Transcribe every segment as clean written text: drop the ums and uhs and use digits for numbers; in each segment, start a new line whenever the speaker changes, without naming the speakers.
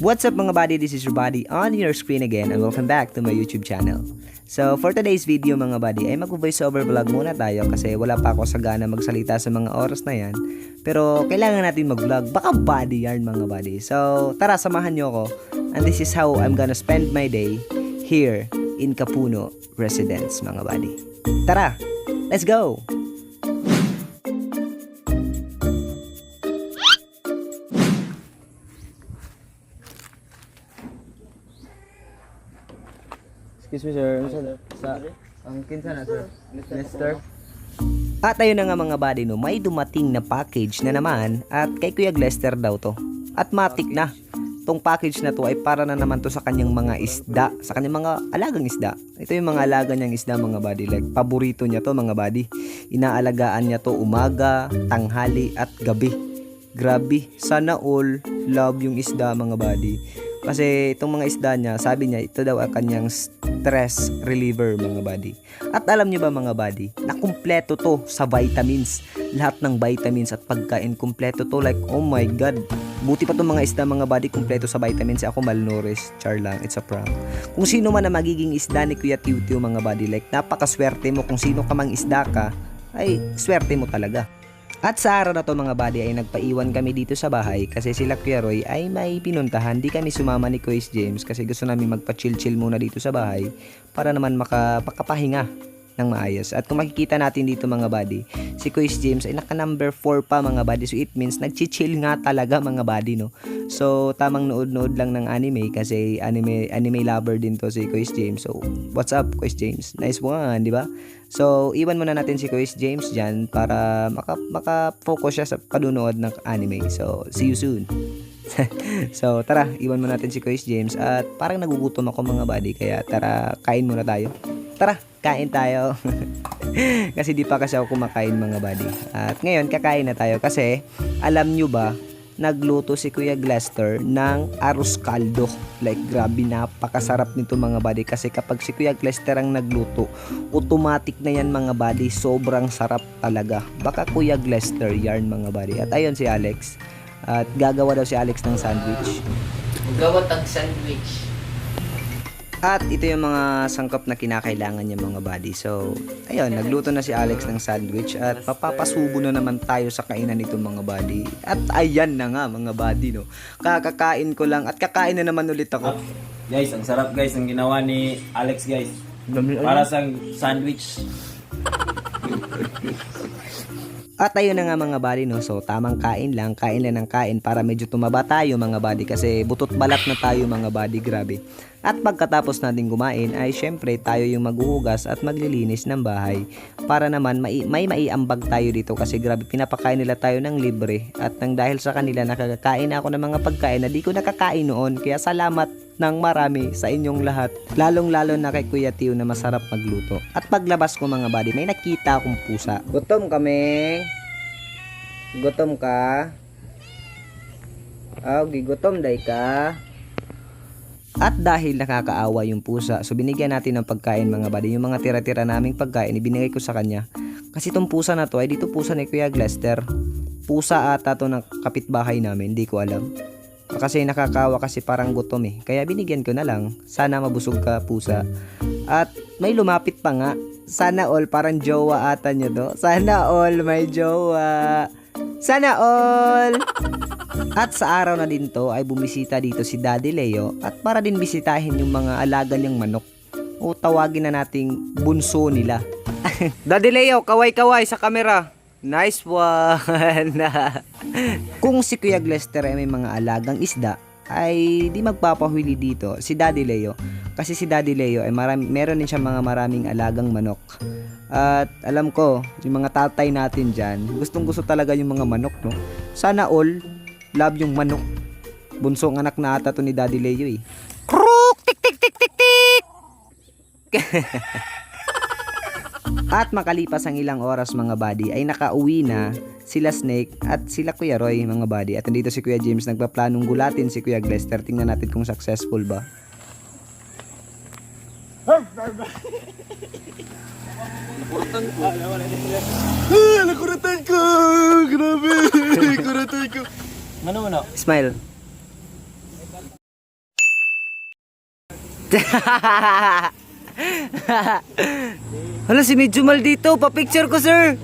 What's up mga buddy, this is your buddy on your screen again and welcome back to my YouTube channel. So for today's video mga buddy ay mag-voice over vlog muna tayo kasi wala pa ako sagana magsalita sa mga oras na yan. Pero kailangan natin mag-vlog, baka body yarn mga buddy. So tara, samahan nyo ako and this is how I'm gonna spend my day here in Kapuno Residence mga buddy. Tara, let's go! Excuse me sir, ang kinsa na sir? Lester? At ayun na nga mga buddy no, may dumating na package na naman at kay Kuya Lester daw to. At matik na. Tong package na to ay para na naman to sa kanyang mga isda, sa kanyang mga alagang isda. Ito yung mga alaga niyang isda mga buddy, like paborito niya to mga buddy. Inaalagaan niya to umaga, tanghali at gabi. Grabe, sana all love yung isda mga buddy. Kasi itong mga isda niya, sabi niya, ito daw ang kanyang stress reliever mga buddy. At alam niyo ba mga buddy, na kumpleto to sa vitamins. Lahat ng vitamins at pagkain kumpleto to. Like, oh my god. Buti pa itong mga isda mga buddy, kumpleto sa vitamins. Ako malnourished, char lang, it's a prank. Kung sino man na magiging isda ni Kuya Tiw-Tiw mga buddy, like napakaswerte mo. Kung sino ka mang isda ka, ay swerte mo talaga. At sa araw na to mga buddy ay nagpaiwan kami dito sa bahay kasi sila Kuya Roy ay may pinuntahan. Di kami sumama ni Kuya James kasi gusto namin magpa-chill-chill muna dito sa bahay para naman makapahinga ng maayos. At kung makikita natin dito mga buddy, si Kuya James ay naka number 4 pa mga buddy. So it means nagchichill nga talaga mga buddy no. So tamang nood-nood lang ng anime kasi anime lover din to si Kuya James. So what's up Kuya James? Nice one, di ba? So iwan muna natin si Kuya James dyan para maka-focus siya sa panunood ng anime. So see you soon. So tara, iwan muna natin si Kuya James at parang nagugutom ako mga buddy kaya tara, kain muna tayo. Tara, kain tayo. Kasi di pa kasi ako kumakain mga buddy. At ngayon kakain na tayo kasi alam nyo ba, nagluto si Kuya Lester ng arroz caldo. Like grabe, napakasarap nito mga buddy. Kasi kapag si Kuya Lester ang nagluto, automatic na yan mga buddy. Sobrang sarap talaga. Baka Kuya Lester yarn mga buddy. At ayun si Alex. At gagawa daw si Alex ng sandwich.
Gawa tag sandwich.
At ito yung mga sangkap na kinakailangan niya mga buddy. So, ayun, nagluto na si Alex ng sandwich at papapasubo na naman tayo sa kainan nito mga buddy. At ayan na nga mga buddy no. Kakakain ko lang at kakain na naman ulit ako.
Guys, ang sarap guys ang ginawa ni Alex guys. Para sa sandwich.
At ayun na nga mga buddy no. So tamang kain lang ng kain para medyo tumaba tayo mga buddy kasi butot balat na tayo mga buddy, grabe. At pagkatapos natin kumain ay syempre tayo yung maghuhugas at maglilinis ng bahay para naman may maiambag tayo dito kasi grabe pinapakain nila tayo ng libre at nang dahil sa kanila nakakakain ako ng mga pagkain na di ko nakakain noon, kaya salamat ng marami sa inyong lahat, lalong-lalo na kay Kuya Tiw na masarap magluto. At paglabas ko mga buddy may nakita akong pusa. Gutom kami. Gutom ka? Gutom day ka. At dahil nakakaawa yung pusa, so binigyan natin ng pagkain mga buddy. Yung mga tira-tira naming pagkain, ibinigay ko sa kanya. Kasi itong pusa na to, ay dito pusa ni Kuya Lester. Pusa ata to ng kapitbahay namin, hindi ko alam. Kasi nakakaawa kasi parang gutom eh. Kaya binigyan ko na lang. Sana mabusog ka pusa. At may lumapit pa nga. Sana all, parang jowa ata nyo to. Sana all may jowa. Sana all! At sa araw na din to ay bumisita dito si Daddy Leo at para din bisitahin yung mga alaga niyang manok o tawagin na nating bunso nila. Daddy Leo, kaway-kaway sa kamera. Nice one! Kung si Kuya Lester ay may mga alagang isda ay di magpapahuli dito si Daddy Leo kasi si Daddy Leo ay meron din siya maraming alagang manok. At alam ko, yung mga tatay natin dyan, gustong-gusto talaga yung mga manok, no? Sana all, love yung manok. Bunsong anak na ata to ni Daddy Leo, eh. Kruk! Tik, tik, tik, tik, tik! At makalipas ang ilang oras, mga buddy, ay nakauwi na sila Snake at sila Kuya Roy, mga buddy. At nandito si Kuya James, nagpaplanong gulatin si Kuya Lester. Tingnan natin kung successful ba.
Nakuratan ko! Grabe! Nakuratan ko! Mano?
Smile. Hala, si Medyo Mal dito. Pa-picture ko, sir.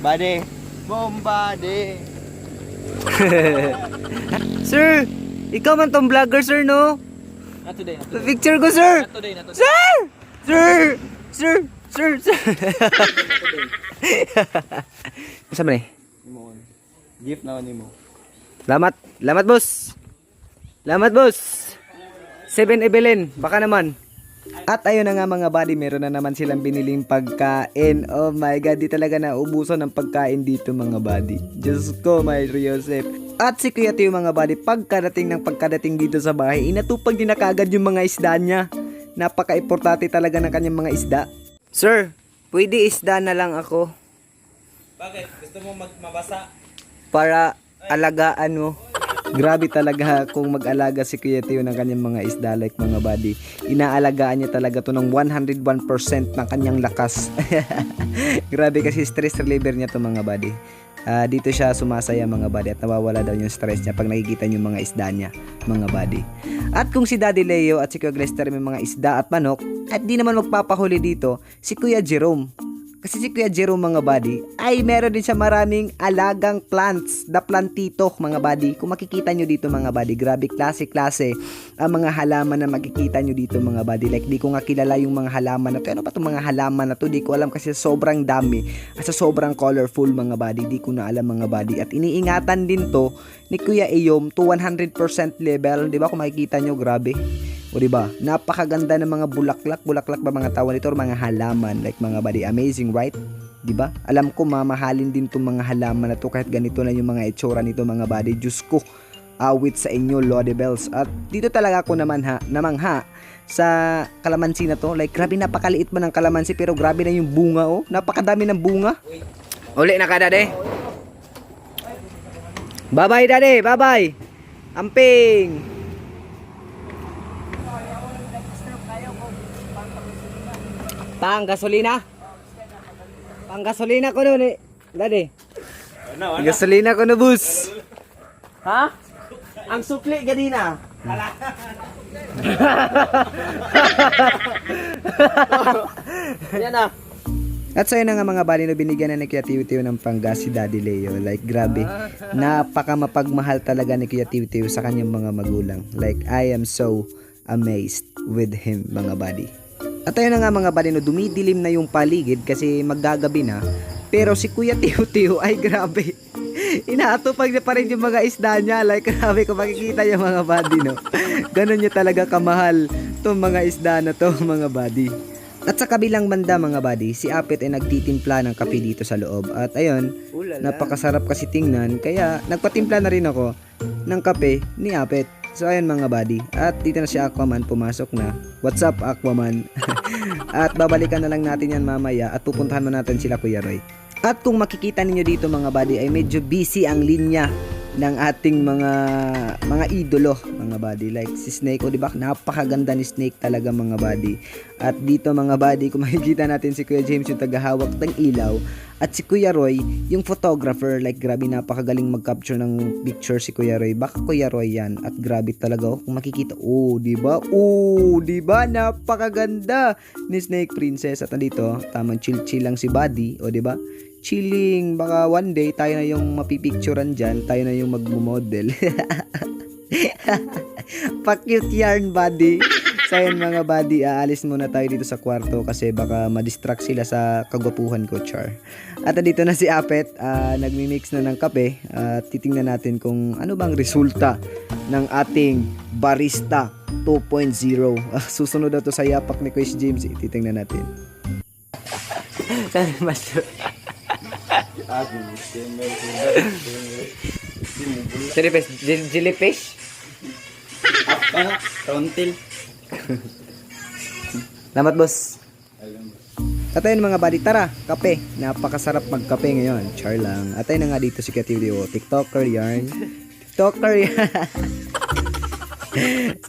Bade. Bombade.
Sir, ikaw man tong vlogger, sir, no?
Not today.
Pa-picture ko, sir.
Not today.
Sir! Sir! Saan ba ni?
Gift na ni mo.
Lamat, boss. 7-Eleven, baka naman. At ayun na nga mga buddy, meron na naman silang biniling pagkain. Oh my God, di talaga naubusan ng pagkain dito mga buddy. Diyos ko, my Joseph. At si Kuya Tio mga buddy, pagkadating dito sa bahay, inatupag din na kaagad yung mga isda niya. Napaka-importante talaga ng kanyang mga isda. Sir, pwede isda na lang ako
Bakit? Gusto mo mabasa?
para alagaan mo. Grabe talaga kung mag-alaga si Kuya Tio ng kanyang mga isda like mga buddy. Inaalagaan niya talaga to ng 101% ng kanyang lakas. Grabe kasi stress reliever niya to mga buddy. Dito siya sumasaya mga buddy at nawawala daw yung stress niya pag nakikita niyo yung mga isda niya mga buddy. At kung si Daddy Leo at si Kuya Glester may mga isda at manok, at di naman magpapahuli dito si Kuya Jerome. Kasi si Kuya Jerome mga buddy ay meron din siya maraming alagang plants, the plantito mga buddy. Kung makikita nyo dito mga buddy, grabe klase-klase ang mga halaman na makikita nyo dito mga buddy. Like di ko nga kilala yung mga halaman na to. Ano pa itong mga halaman na to? Di ko alam kasi sobrang dami at sa sobrang colorful mga buddy. Di ko na alam mga buddy. At iniingatan din to ni Kuya Eyom to 100% level. Di ba kung makikita nyo, grabe. O diba? Napakaganda ng mga bulaklak ba mga tawag nito or mga halaman like mga buddy. Amazing, right? Diba? Alam ko mamahalin din tong mga halaman na to kahit ganito na yung mga itsura nito mga buddy. Diyos ko, awit sa inyo, Lodi Bells. At dito talaga ako namangha sa kalamansi na to. Like grabe, napakaliit man ng kalamansi pero grabe na yung bunga, oh. Napakadami ng bunga. Uli na ka, Dade. Bye-bye, Dade. Bye-bye. Amping. Pang gasolina ko no ni Daddy.
Ano?
Gasolina ko no bus. Ha? Ang sukli ganina. Yan na. At so yun na nga mga bali na binigyan na ni Kuya Tio ng panggas si Daddy Leo. Like grabe, napaka mapagmahal talaga ni Kuya Tio sa kanyang mga magulang. Like I am so amazed with him mga buddy. At ayun na nga mga buddy, no, dumidilim na yung paligid kasi maggagabi na. Pero si Kuya Tio ay grabe. Inaatupag niya pa rin yung mga isda niya. Like grabe kung makikita yung mga buddy, no. Ganon niya talaga kamahal tong mga isda na to mga buddy. At sa kabilang banda mga buddy, si Apet ay nagtitimpla ng kape dito sa loob. At ayun, napakasarap kasi tingnan. Kaya nagpatimpla na rin ako ng kape ni Apet. So ayun mga buddy, at dito na si Aquaman pumasok na. What's up Aquaman? At babalikan na lang natin yan mamaya at pupuntahan mo natin sila Kuya Roy. At kung makikita ninyo dito mga buddy ay medyo busy ang linya ng ating mga idolo mga buddy, like si Snake, o diba napakaganda ni Snake talaga mga buddy. At dito mga buddy, kung makikita natin si Kuya James yung tagahawak ng ilaw at si Kuya Roy yung photographer. Like grabe, napakagaling mag-capture ng picture si Kuya Roy. Baka Kuya Roy yan. At grabe talaga, kung makikita, diba napakaganda ni Snake Princess. At nandito tamang chill lang si buddy, o diba chilling. Baka one day tayo na yung mapipicturean dyan, tayo na yung magmumodel. Pa-cute yarn buddy. So yun mga buddy, aalis muna tayo dito sa kwarto kasi baka ma-distract sila sa kagwapuhan ko, char. At dito na si Apet, nagmi-mix na ng kape. Titingnan natin kung ano bang resulta ng ating barista 2.0. Susunod na to sa yapak ni Kuya James. Titingnan natin. Sorry, master. Jellyfish?
Apa? Rontil.
Salamat boss. At ayun mga buddy, tara, kape. Napakasarap magkape ngayon. Char lang. At ayun na nga dito si Katilio, TikToker yarn. So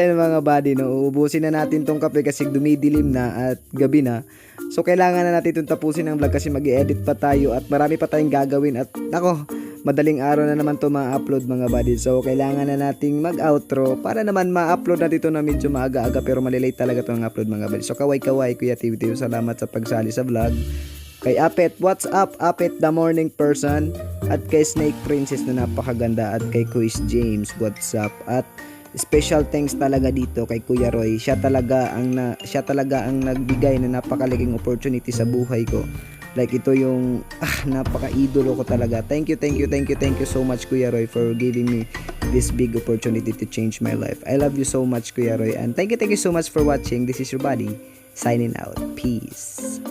ayun mga buddy, no, uubusin na natin tong kape kasi dumidilim na at gabi na. So kailangan na natin itong tapusin ang vlog kasi mag-i-edit pa tayo at marami pa tayong gagawin. At ako, madaling araw na naman to ma-upload mga buddy. So kailangan na nating mag-outro para naman ma-upload na dito na medyo maaga-aga pero malilate talaga to ng upload mga buddy. So kaway-kaway Kuya TV, salamat sa pagsali sa vlog. Kay Apet, what's up Apet the morning person? At kay Snake Princess na napakaganda. At kay Quiz James, what's up? At special thanks talaga dito kay Kuya Roy. Siya talaga ang nagbigay na napakalaking opportunity sa buhay ko. Like ito yung napaka-idolo ko talaga. Thank you so much Kuya Roy for giving me this big opportunity to change my life. I love you so much Kuya Roy. And thank you so much for watching. This is your buddy signing out. Peace.